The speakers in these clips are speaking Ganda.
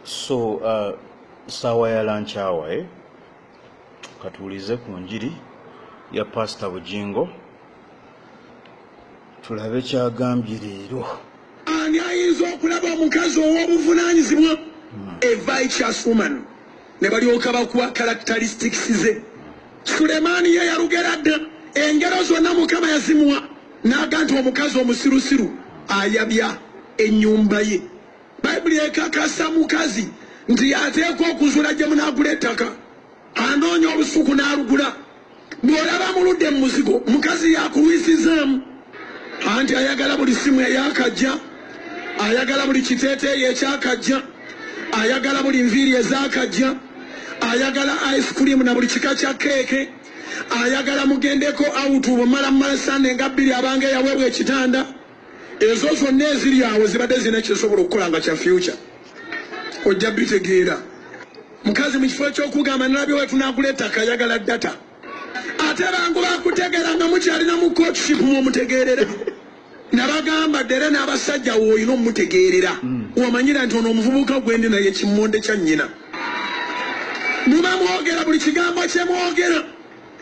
So saawa ya lunch hour, eh? Katuwulize ku njiri ya Pastor Bugingo tulabe kyagambye leero. Ani ayinza okulaba omukazi ow'obuvunaanyizibwa, a virtuous woman, ne balyoka bakuwa characteristics ze? Sulemaani ye yalugera dda engero zonna Mukama yazimuwa, n'aga nti omukazi omusirusiru ayabya ennyumba ye. Bayibuli ekakasa mukazi nti yateekwa okuzuula gye munaagula ettaka, anoonya olusuku n'alugula. Bw'olaba muludde mu muzigo, mukazi yakulwisizaamu, anti ayagala buli simu eyakajja, ayagala buli kiteeteeyi ekyakajja, ayagala buli nviiri ezakajja, ayagala ice cream na buli kika kya keeke, ayagala mugendeko out bwemala mumala sande nga 2 abanga eyaweebwa ekitanda. Ezo zonna eziri awo zibadde zirina kyesobola okukola nga kya future, ojja bitegeera. Mukazi mu kifo ky'okugamba nalabye we tunaagula ettaka, ayagala data. Ate bangu bakutegeera nga mukyalina mu courtship mwomutegeerera. Nabagamba ddere n'abasajja woolina omumutegeerera, wamanyira nti ono omuvubuka gwendi naye kimmonde kya nnyina. Muba mwogera buli kigambo kye mwogera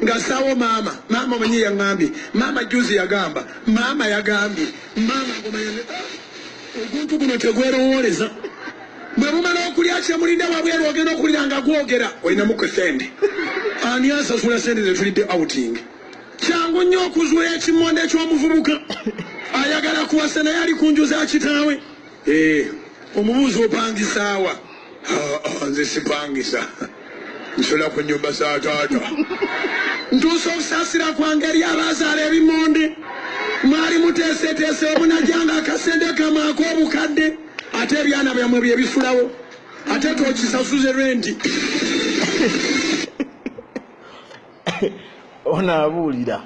nga saawo maama, maama omanyi yaŋŋambye, maama juzi yagamba, maama yagambye, maama ngomanya oguntu guno tegwerowooleza. Bwe mumala okulya kye mulinda wabweru ogenda okulira nga gwogera olinamu ku sente. Ani asasula sente zetulidde outing? Kyangu nnyo okuzuula ekimmonde ky'omuvubuka ayagala kuwasa naye ali ku nju za kitaawe. Omubuuzi opangisaawa? Nze sipangisa, nsula ku nnyumba za taata. Ntuusa okusaasira kwange eri abazaala ebimmonde. Mwali muteeseteese omunajjanga akasente kamwe ak'obukadde, ate ebyana byammwe bye bisulawo, ate tokisasuze renti. Ono abuulira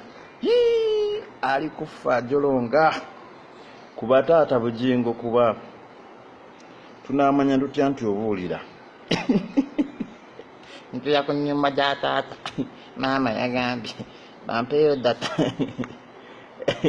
ali kufa ajolonga kuba taata Bugingo, kuba tunaamanya tutya nti obuulira? Ntuya ku nnyumba gya taata, maama yagambye bampeeyo data.